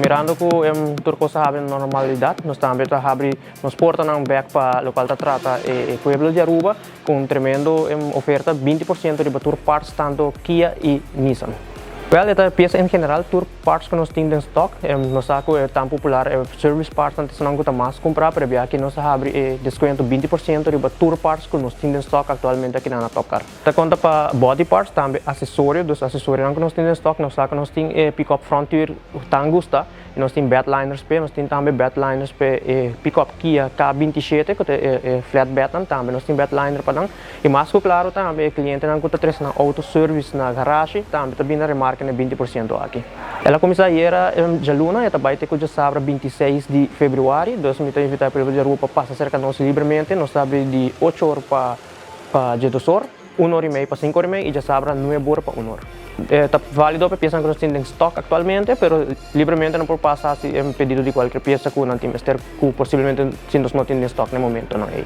Mirando cu tur cos a habri na normalidad, nos tambe ta habri nos portanan bek pa locual ta trata e pueblo di Aruba cu un tremendo oferta, 20% riba tur parts, tanto Kia y Nissan. Wel, e ta pieza en general, tur parts cu nos tin den stock. Nos sa cu e tan popular e service parts antes nan cu ta mas cumpra, pero aki nos a habri e descuento 20% riba tur parts cu nos tin den stock actualmente aki na Top Car. Ta conta pa body parts, tambe accesorio, dus accesorio cu nos tin den stock. Nos sa cu nos tin e pick-up Frontier tan gusta, y nos tin bedliners pe, nos tin tambe bedliners pa e pick-up Kia K27, cu ta e flatbed nan, tambe nos tin bedliner pa nan. Y mas cu claro tambe, e cliente nan cu ta trece nan auto service na garage, tambe ta bin na remarke na 20% aki. El a cuminsa ayera dialuna, y ta bay te cu diasabra 26 di februari, dus mi ta invita e pueblo di Aruba pa pasa cerca nos libremente. Nos ta di 8 or pa 12 or, 1 or y mey pa 5 or y mey y diasabra 9 or pa 1 or. Ta valido pa pieza cu nos tin den stock actualmente, pero libremente nan por pasa haci un pedido di cualkier pieza cu nan tin mester, cu posiblemente si nos no tin den stock na e momento nan ey.